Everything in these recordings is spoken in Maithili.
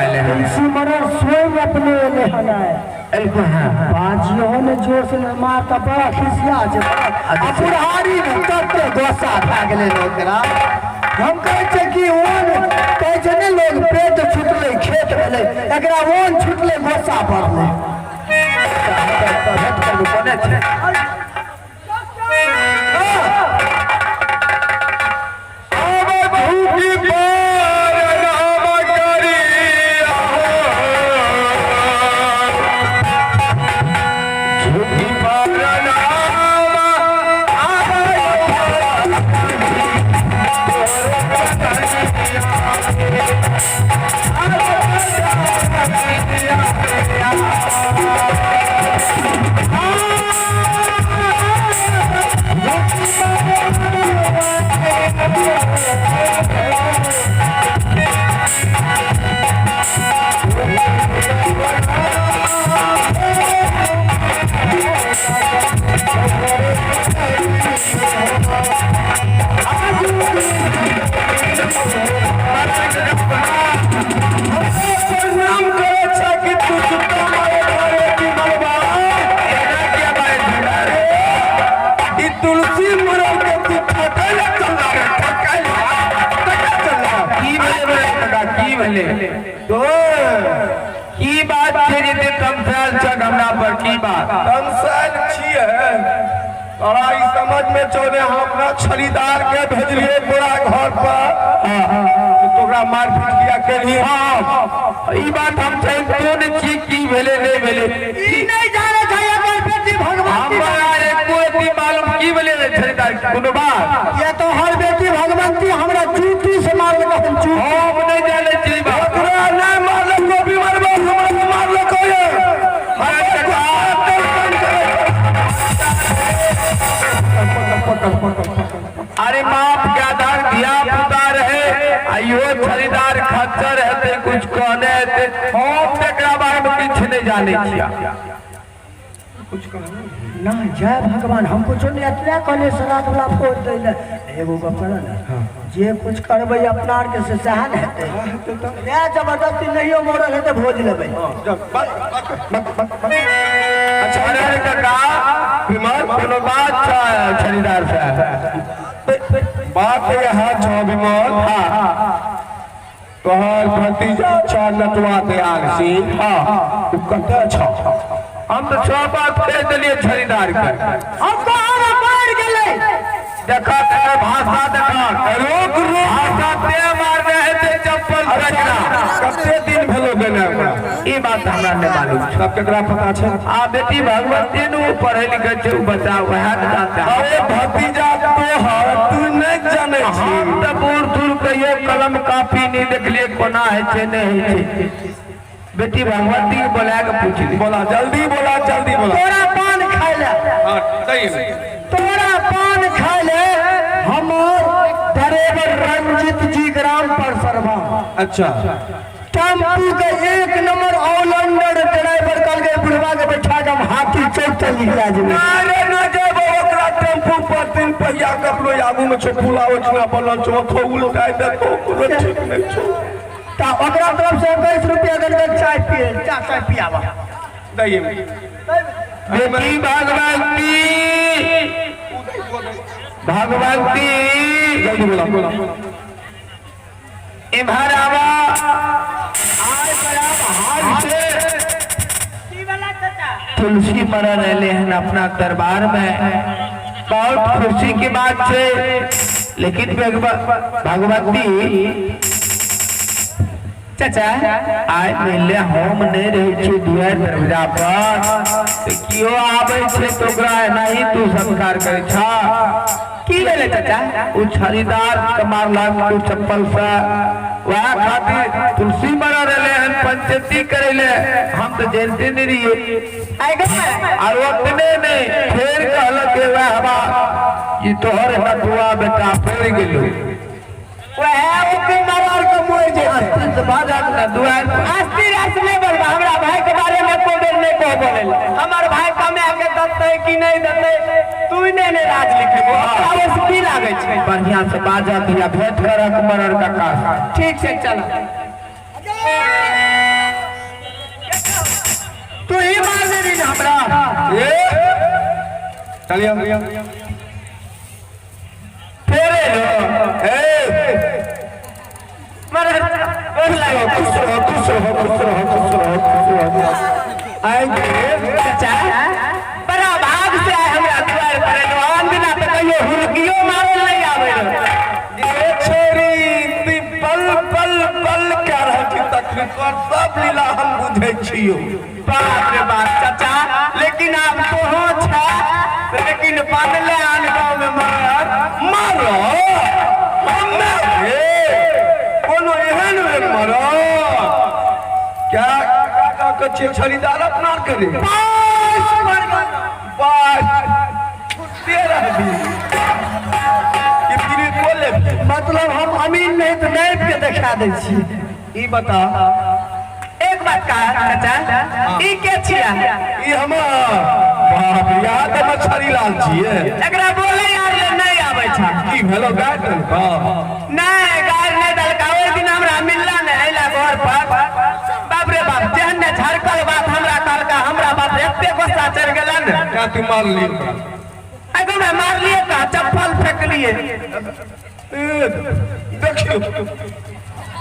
एले हन। तुलसी मरर स्वयं अपने एले हन आए। एलको हँ। बाजियो ने जोर से ने मार त बड़ा खिसिया छै। आ बुढ़ारी में तते गोस्सा भए गेलै ने ओकरा। हम कहै छै कि ओन कहै छै ने लोग पेट छुटलै खेत भेलै, एकरा ओन छुटलै गोस्सा बढ़लै। भेट करू कोने छै? प्रणाम करै छै कि तू जूता मारे मारे की मरबा। एना किया बाजै छी रे? ई तुलसी मरल के तू ठकै ले चलला रे, ठकै ले, ठकै चलला। की भेलै बड़े काका, की भेलै? तो की बात छै जे एते तमसायल छक हमरा पर, की बात? तमसायल छियै तोरा ई समझ में छौ ने, हम अपना छड़ीदार के भेजलियै तोरा घर पर तो तोरा मारपीट किया केलही? हँ, ई बात हम जानितो नहि छी, की भेलै नहि भेलै। ई नहि जानै छै एकर बेटी भगवती। हमरा एको अथी मालूम की भेलै रे छड़ीदार, कोनो बात? या तो हर बेटी भगवंती हमरा जूती से मारलक हन, जूती। हम नहि जानै छी ई बात। ओकरा नहि मारलको बीमरबा, हमरा मारलको ये। अरे काका, अरे बाप के आधार धिया पुता रहे आ इहो छड़ीदार खच्चर हेतै, कुछ कहने हेतै। हम तकरा बारे में किछु नहि जानै छियै। ना जय भगवान, हम कुछो नहीं एतने कहलियै श्राद्ध वाला फोड़ दै ले। एगो गप करऽ ने, जे कुछ करबै अपना आरके से सएह ने हेतै। ने जबरदस्ती नहियो मरल हेतै भोज लेबै। अच्छा अरे काका, बीमार कोनो बात छै छड़ीदार साहब? बात यह छौ बीमार। हाँ। तोहर भतीजा छौ नटुआ दयाल सिंह। हाँ। तू कतऽ छौ? हम तऽ सब बात कहि देलियै छड़ीदार के। हम कहाँ मरि गेलै? देखा तेकर भाषा देखा। रोक रोक। भाषा ते मारने हेतै चप्पल तकरा। कते दिन भेलो गेने ओकरा? ई बात हमरा नहि मालूम छै। तब केकरा पता छै? आ बेटी भगवती ने, ओ पढ़ै लिखै छै, ओ बच्चा वएह ने जानतै। अरे भतीजा तोहर, तू नहि जानै छी? हम तऽ बूढ़ सूढ़ कहियो कलम कापी नहि देखलियै, कोना होइ छै नहि होइ छै। बेटी भगवती के बोला के पूछली। बोला जल्दी, बोला जल्दी, बोला। तोरा पान खाय ले। हाँ, सही है। तोरा पान खाय ले हमर ड्राइवर रंजित जी ग्राम पर सरवा। अच्छा। टेम्पू के एक नंबर ऑलराउंडर ड्राइवर, कहलकै बुढ़वा के बैठा के हम हाथी चौक चल निकला जेबै। अरे न जेबो ओकरा टेम्पू पर, तीन पहिया कपड़ो आगू में छौ, पुला ओठना बनल छौ, ओथो उल्टाइ देतो, कोनो ठीक नहि छौ। तऽ ओकरा तरफ से 21 रुपया देलकै चाय पिए, चाय चाय पियाबा। दैये। बेटी भगवती, भगवती। जल्दी बोला बोला। इम्हर आवा, आइ बड़ा भाग से तुलसी मरल एले हन अपना दरबार में, बहुत खुशी की बात छै। लेकिन भगवती चाचा, आइ मिलले हम नहि रहै छियै दुआरि दरवाजा पर, तऽ केओ आबै छै तऽ ओकरा एनाही तू सत्कार करै छह? की भेलै चाचा? ओ छड़ीदार के मारलक तू चप्पल से, वएह खातिर तुलसी बना रहले हन पंचायती करै ले, हम तऽ जानते नहि रहियै। आइ गो। आर ओतने नहि, फेर कहलक वएह बात ई तोहर नटुआ बेटा पड़ि गेलौ। वएह ओके मार के मर जेतै। अस्थिर से बाजत ने दुआरि पर। अस्थिर ऐसे नहीं बोलबा, हमरा भाई के बारे में एको बेर नहीं कह बोले। हमर भाई कमा के देतै कि नहीं देतै, तू ने ने राज लिखेबो, हमरा ओइसे की लागै छै? बढ़िया से बाजत या भेंट करक मरर काका से। ठीक छै, चल। चलिए। फेर एलो। ए। मरर गोर लागै। खुश रहो, खुश रहो, खुश रहो, खुश रहो, खुश रहो। आइ गे। चाचा, बड़ा भाग से आइ हमरा दुआरि पर एलो। आन दिना तऽ कहियो हुलकियो मारल नहि आबै रहै। गे छोरी, ती पल पल पल कए रहल छी तकलीफ, तोहर सब लीला हम बुझै छियौ। बाप रे बाप चाचा, लेकिन आब तोहो छै, लेकिन बनले आन गाँव में मरर। मारो हम्मे रे कोनो एहन बेर मरो क्या क्या कहै छियै छड़ीदार अपना करे बास छुट्टे रहबी कि फिर बोले। मतलब हम अमीन नहीं तऽ नापि के देखा दै छी। ई बता। एक बात कहा चाचा, ई के छिया? ई हमर बाप याद हम छड़ी लाल छियै। एकरा बोले यार ले नहीं आबै छै। की भेलो, गाय देलकौ? नहीं, गाय नहीं देलका। ओहि दिन हमरा मिलला नहीं अइला घर पर। बाप रे बाप, जेहन ने झरकल बात हमरा कहलका, हमरा बाप रे एते गुस्सा चढ़ि गेलन। क्या तू मारली? एगो हमरा मारलिए का, चप्पल फेंकलिए। ए, देखियो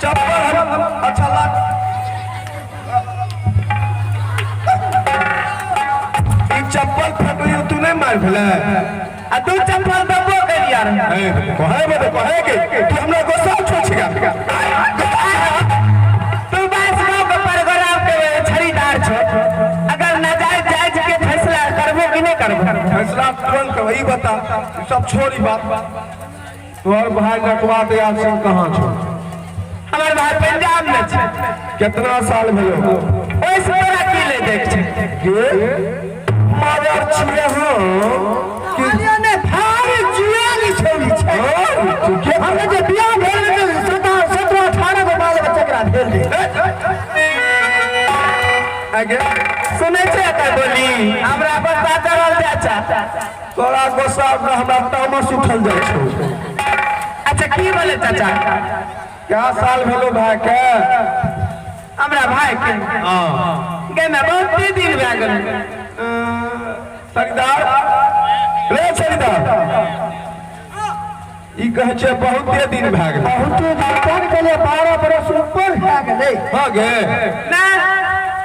चप्पल हम अच्छा लाग ई चप्पल फेंकलियो, तू नहीं मार भेलै? आ दू चप्पल दबो केलियै रहे। ए, कहे बे कहे के तू हमरा गुस्सा छो छिका। तू 22 गाँव के परगोराव के छड़ीदार छो, अगर नाजायज जायज के फैसला करबो कि नहीं करबो? फैसला तुरंत करबै। ई बता, ई सब छोड़ ई बात, तोहर भाई नटवा दयाल सिंह कहाँ छौ? हमर भाई पंजाब में छै। कितना साल भेलो? ओहिसँ तोरा की ले देख छै? के मगर छियै हम कि कहलियै ने, भारी जुआली छौरी छै। हाँ, के? हमे जे बियाह भेल रहै, 17 18 गो बाल बच्चा एकरा भेल रहै। आगे। सुनै छै एकर बोली, हमरा गुस्सा चढ़ल जाइ छै। तोरा गुस्सा में हमरा तामस उठल जाइ छौ। अच्छा, की बोले चाचा? क्या साल भेलो भाई के? हमरा भाई के? हाँ। गे में बहुत दिन भए गेल। सरदार रे सरदार, ई कहै छै बहुते दिन भए गेल। बहुते दिन कोन कहलियै, 12 बरस ऊपर भए गेलै। भऽ गेल। नहि,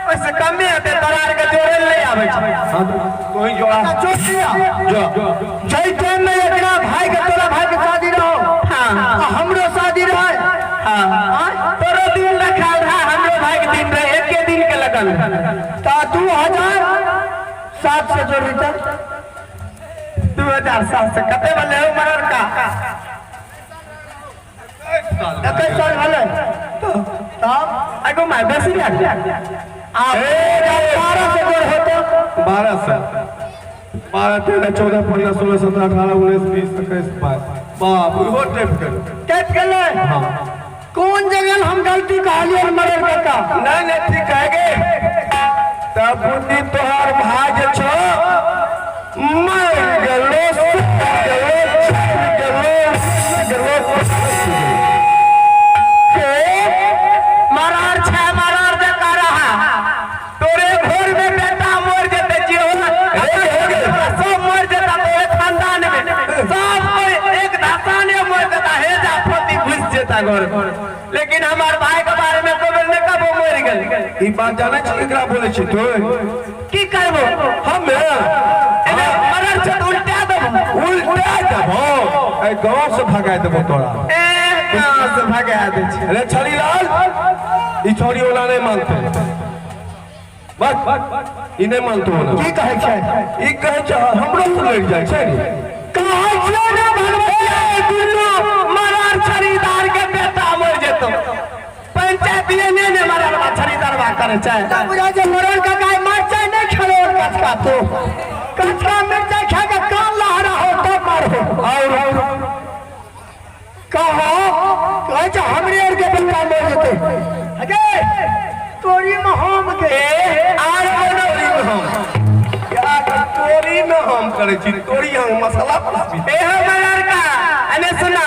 ओहिसँ कमे हेतै। तोरा आरके जोड़े नहि आबै छै। हाँ, तोही जोड़ा। चोटिया। जो। जै टाइम में एकरा भाई के, तोरा भाई के शादी रहो आ हमरो शादी रहे। हाँ, तोरो दिन रखाल रहा, हमरो भाई के दिन रहे, एके दिन के लगन। तऽ 2007 से जोड़ी तऽ 2007 से कते भेलै हौ मरर का? 21 साल भेलै तब। एगो माय बेसी भए गेल। आ 12 से जोड़ होते। 12 से 12, 13, 14, 15, 16, 17, 18, 19, 20, 21, 22, बाप, इहो टेप कर। टैप गेलै। कोन जगह हम गलती कहलियै मरर काका? नहीं नहीं, ठीक है गे। तब बुद्धि तोहार भाई जे छौ मर गेलो, सुख गेलो, छुट गेलो, गेलो। के मरर छै, मरर जका रहा। तोरे घर में बेटा मर जेते जे हो, सब मर जेता। तोरे खानदान में सब कोई एक धसाने मर जेता, हेजा पोती घुस जेता घर। लेकिन हमार भाई के बारे में कोई ने कबो मर गेल। ई बात जानै छी केकरा बोलै छी तू? की करबो? हमे। एने मरर छै तऽ उल्टा देबो। उल्टा देबो, एहि गाँव से भगा देबो तोरा। ए, गाँव से भगा दै छै। अरे छड़ी लाल, ई छौड़ी ओना नहीं मानते, बस ई नहीं मानतो ओना। की कहै छै? ई कहै छै हमरो से लड़ि जाइ छै रे। कहै छियै ने भगवती। दुनू मरर छड़ीदार के बेटा मर जेतो, पंचायत ने ने मरर बा छड़ीदार बा करे छै। बुझा जे मरर काका मरचाइ नहीं खेलो, कचका तो कचका मिर्चाइ खा के कान लहरा हो तब मारो। और कहो, कहै छै हमरे आर के बेटा मर जेतै। हगे तोरी में हम के ए आर कोनो तोरी में हम क्या तोरी में हम करै छी, तोरी हम मसाला पीसबी। ए हो मरर का, अने सुना,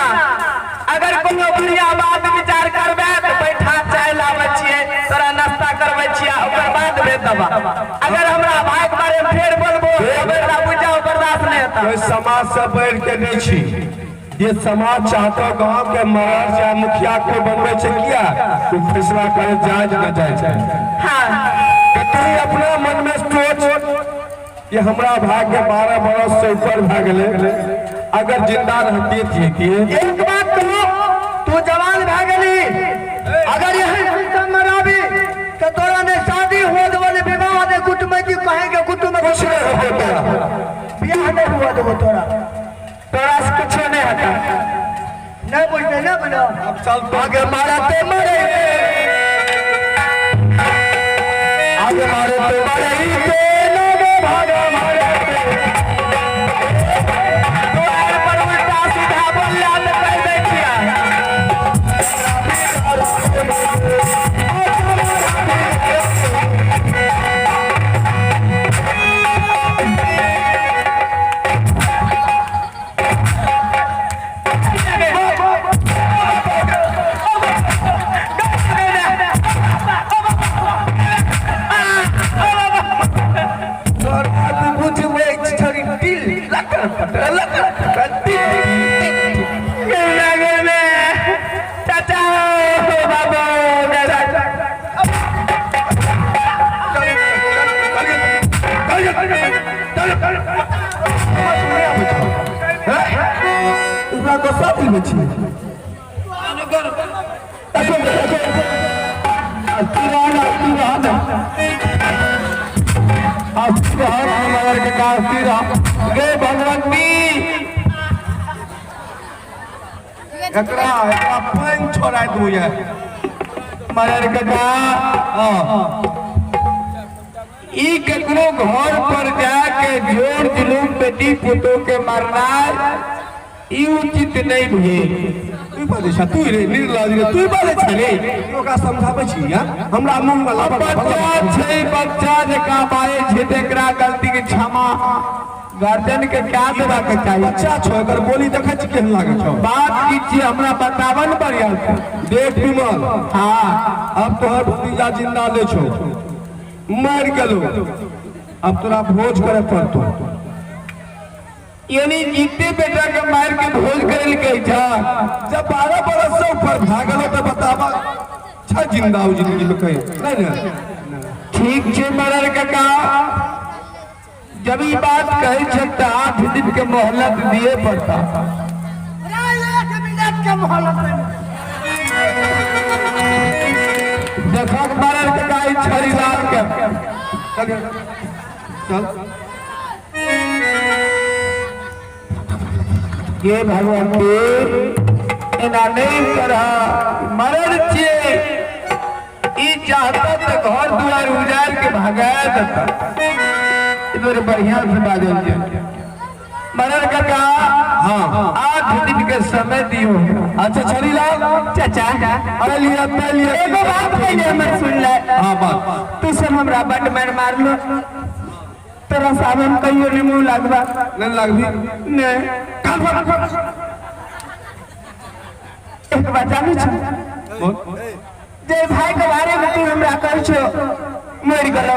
अगर कोनो बढ़िया बात विचार करबे तऽ बैठा, चाय लाबै छियै, तोरा नाश्ता करबै छियै, ओकर बाद भेज देबा। अगर हमरा भाई के बारे में फेर बोलबो, तऽ बेटा बुझाओ, बर्दाश्त नहीं होता। समाज से बढ़ के नहीं छी। जे समाज चाहतो गांव के महाराज या मुखिया के बनबै छै, किया ओ फैसला करे जायज न जायज। हाँ। तऽ तू अपना मन में सोच कि हमरा भाग्य 12 बरस से ऊपर भए गेलै, अगर जिंदा रहती थी। एक बात कहू, तू जवान भए गेली, अगर यही सिस्टम में रहबी तो तोरा ने शादी हुआ देबो, ने विवाह, ने कुटुम्ब कहेंगे कुटुम्ब। कुछ नहीं होते तोरा। बियाह नहीं हुआ देबो तोरा। तोरा से कुछो नहीं होता। नहीं बुझते, नहीं बुझो। अब चल तो। आगे मारा ते मरे, आगे मारे ते मरे ते नगे भागे मारे ते। तो आर पर उल्टा सीधा बोलला तऽ कहि दै छियै। तोरा बुझबै छड़ी दिल लकर पटर लकर पटर दिल। गेमे गेमे चाचा बाबा चाचा। एकरा गुस्सा दिलबै छी। मगर के कास्ती रह गे भगवती। एकरा एकरा पानि छोड़ा दू ये। मगर कका, ई केकरो घर पर जाके जोर जुलूम बेटी पुतोह के मारनाय ई उचित नहीं भेल। तू बाजै छ, तू रे निर्लज रे, तू बाजै छ रे। तू ओकरा समझाबै छी यार, हमरा मुंह में लाबा। बच्चा छै, बच्चा जकाँ बाजै छै, तऽ एकरा गलती के क्षमा गार्जियन के क्या देबा के चाही। बच्चा छौ, एकर बोली देखै छी केहन लागै छौ। बात की छियै, हमरा बताबऽ ने बढ़िया से। देख विमल। हाँ। अब तोहर भतीजा जिंदा ले छौ, मरि गेलो, अब तोरा भोज करे पड़तो। यानी जीते बेटा के मार के भोज करे ले कहै छ? जब 12 बरस से ऊपर भए गेलो तऽ बताबा छ जिंदा हो जिंदगी में कहीं नहीं ने? ठीक छै मरर काका, जब ई बात कहै छै तऽ 8 दिन के मोहलत दिए पड़ता। एक मिनट के मोहलत नहीं। देखक मरर काका, ई छड़ी लाल के। चल चल। ये भगवती, एना नहीं करह, मरर छियै, ई चाहता तऽ घर दुआर उजाड़ के भगा देता। इधर बढ़िया से बाजल जाय। मरर काका। हाँ। 8 दिन के समय दियो। अच्छा छड़ी लाल। चाचा। अरे लिया पे लिया। एगो बात पहिले हमर सुन ले। हाँ, बात। तू सब हमरा बड मार मारलो, तोरा साहब हम कहियो नहीं मुंह लगबा। नहीं लगबी? नहीं। एक बात जानै छौ? बोल। जे भाई के बारे में तू हमरा कहै छो मरि गेलो,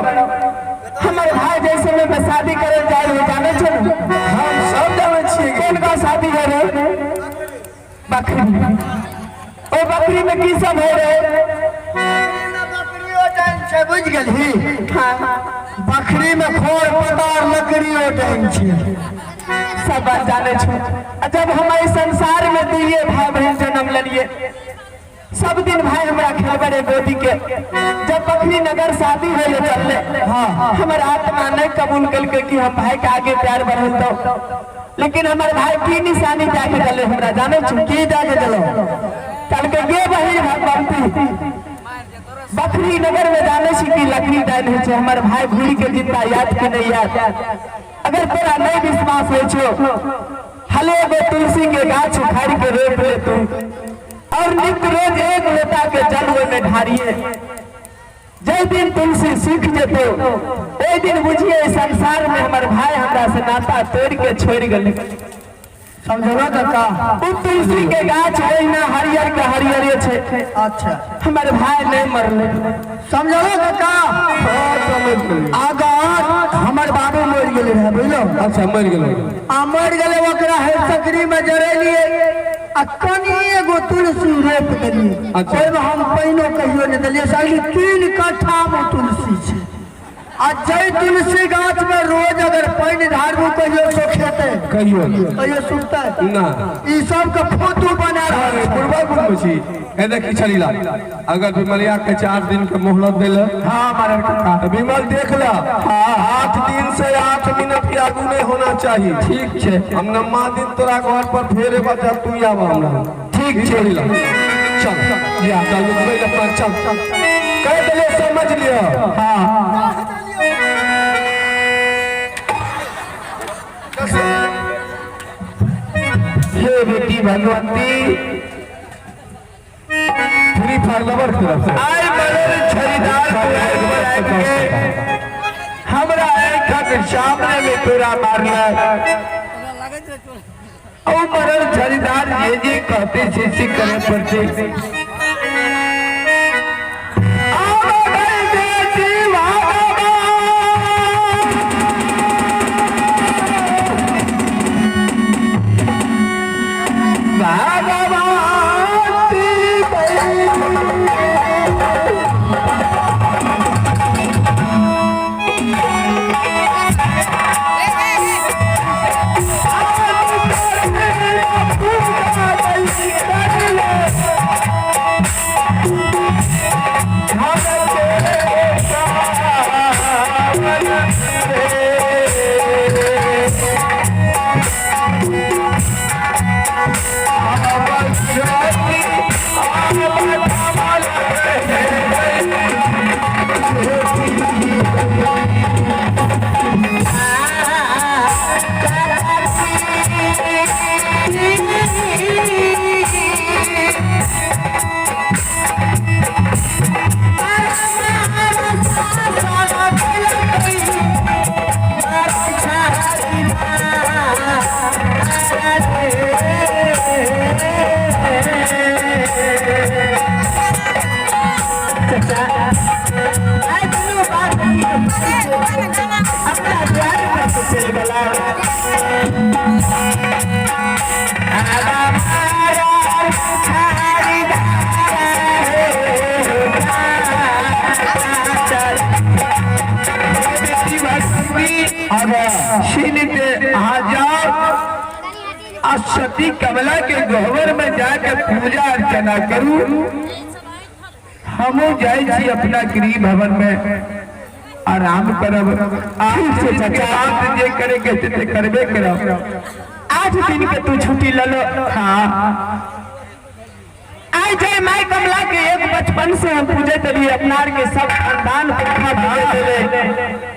हमर भाई जैसे में शादी करे जाय रहे, जानै छो ने? हम सब जानै छियै। कोन का शादी होइ रहे? बकरी। ओ बकरी में की सब होइ रहे? बकरी ओटन छै, बुझि गेलही? हाँ। बकरी में खोर पतार लकड़ी ओटन छै। सब बात जानै छो। आ जब हम एहि संसार में दुइये भाई बहन जन्म लेलिए, सब दिन भाई हमरा खेलबे रहे गोदी के। जब बकरी नगर शादी होले चलले, हाँ। हमर आत्मा नहीं कबूल कलके कि हम भाई के आगे प्यार बढ़ल दो, लेकिन हमर भाई की निशानी जाके गले हमरा, जाने छो? की जाके गेलो? कल के गे बहिन भगवंती, बकरी नगर में जाने छी कि लकड़ी डाल होइ छै? हमर भाई घूरी के जिंदा याद के नहीं याद? अगर तोरा नहीं विश्वास होइ छो, हले एगो तुलसी के गाछ उखाड़ के रोप ले तू और नित्य रोज एक लोटा के जल ओहि में ढारिए। जै दिन तुलसी सूख जेतो, ओहि दिन बुझिए संसार में हमर भाई हमरा से नाता तोड़ के छोड़ गेलै। समझलो काका? उ तुलसी के गाछ ओहिना हरियर के हरियरे छै। अच्छा। हमर भाई नहीं मरले। समझलो काका? समझ गेलियै। अगर हमर बाबू मरि गेल। गेलै रहै, बुझलौ? अच्छा, मरि गेलै। आ मरि गेलै, ओकरा हे सकरी में जरेलियै आ कनि एगो तुलसी रोपि देलियै। ओहिमे हम पानिओ कहियो नहि देलियै। साली 3 कट्ठा मे तुलसी छै आ जै तुलसी गाछ में रोज अगर पानि ढारबू, कहियो सुखेतै? कहियो? कहियो सुखतै? ना। ई सबके फोटो बना रहल छै। बुढ़बा बुढ़ छी, ए देखी छलीला, अगर विमलिया के 4 दिन के मोहलत देले। हाँ मारल काका। तो विमल देख ला, 8 दिन से 8 मिनट के आगू नहीं होना चाहिए। ठीक छै। हम नम्मा दिन तोरा घर पर फेर एक बार तू आवा हमरा। ठीक छै। छलीला, चल जा। चल रुकबै अपना, चल कह दिले, समझ लियो। हाँ। हे बेटी भगवती, फ्री फायर लवर की तरफ से आइ मरल छड़ीदार दुआरि पर आबि के हमरा आँखक सामने में तोरा मारलक। ओ मरल छड़ीदार जे जे कहते से से करे पड़ते। आब गई बेटी भगवान। भगवती अहाँ जाओ आ सती कमला के गहवर में जाके पूजा अर्चना करू। हमहूँ जाइ छी अपना गृह भवन में आराम करब। आठ दिन के बाद जे करे के हेतै से करबे करब। 8 दिन के तू छुट्टी ल लो। हाँ। आइ जय माई कमला के एक बचपन से हम पूजैत रहिए, अपना आर के सब खानदान पुरखा पूजैत रहे।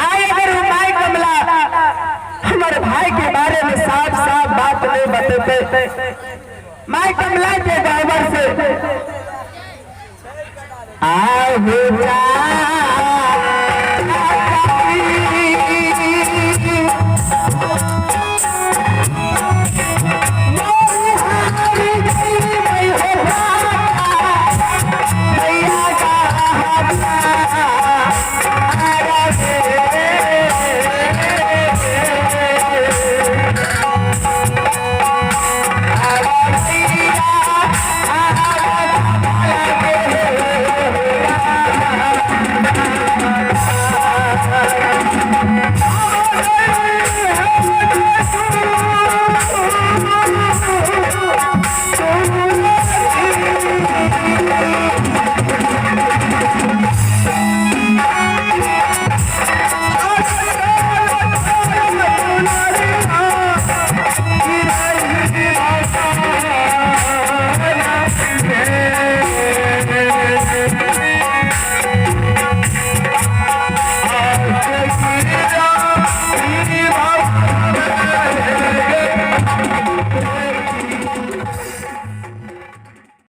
आइ अगर वो माई कमला हमारे भाई के बारे में साफ साफ बात नहीं बतेते, माई कमला के गहवर से आए हो।